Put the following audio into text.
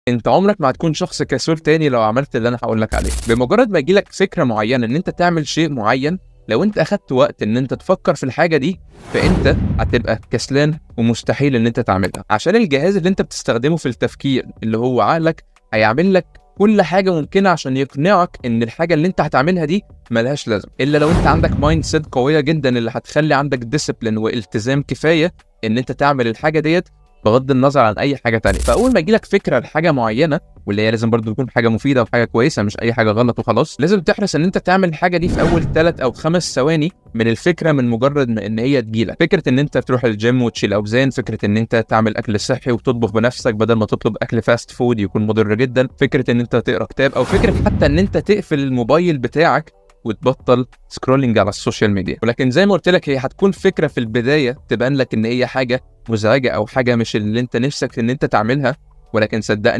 انت عمرك ما هتكون شخص كسول تاني لو عملت اللي انا هقول لك عليه. بمجرد ما يجيلك فكرة معينة ان انت تعمل شيء معين، لو انت اخدت وقت ان انت تفكر في الحاجة دي فانت هتبقى كسلان ومستحيل ان انت تعملها، عشان الجهاز اللي انت بتستخدمه في التفكير اللي هو عقلك هيعمل لك كل حاجة ممكنة عشان يقنعك ان الحاجة اللي انت هتعملها دي ملهاش لازمه، الا لو انت عندك mindset قوية جدا اللي هتخلي عندك discipline والتزام كفاية ان انت تعمل الحاجة ديت بغض النظر عن اي حاجة تانية. فاول ما يجيلك فكرة لحاجة معينة، واللي هي لازم برضو تكون حاجة مفيدة وحاجه كويسة مش اي حاجة غلط وخلاص، لازم تحرص ان انت تعمل الحاجة دي في اول 3 او 5 ثواني من الفكرة، من مجرد ما ان هي تجيلك. فكرة ان انت تروح الجيم وتشيل اوزان، فكرة ان انت تعمل اكل صحي وتطبخ بنفسك بدل ما تطلب اكل fast food يكون مضر جدا، فكرة ان انت تقرا كتاب، او فكرة حتى ان انت تقفل الموبايل بتاعك وتبطل scrolling على ال social media. ولكن زي ما قلت لك، هي هتكون فكرة في البداية تبان لك ان هي حاجة مزعجة او حاجة مش اللي انت نفسك ان انت تعملها، ولكن صدقني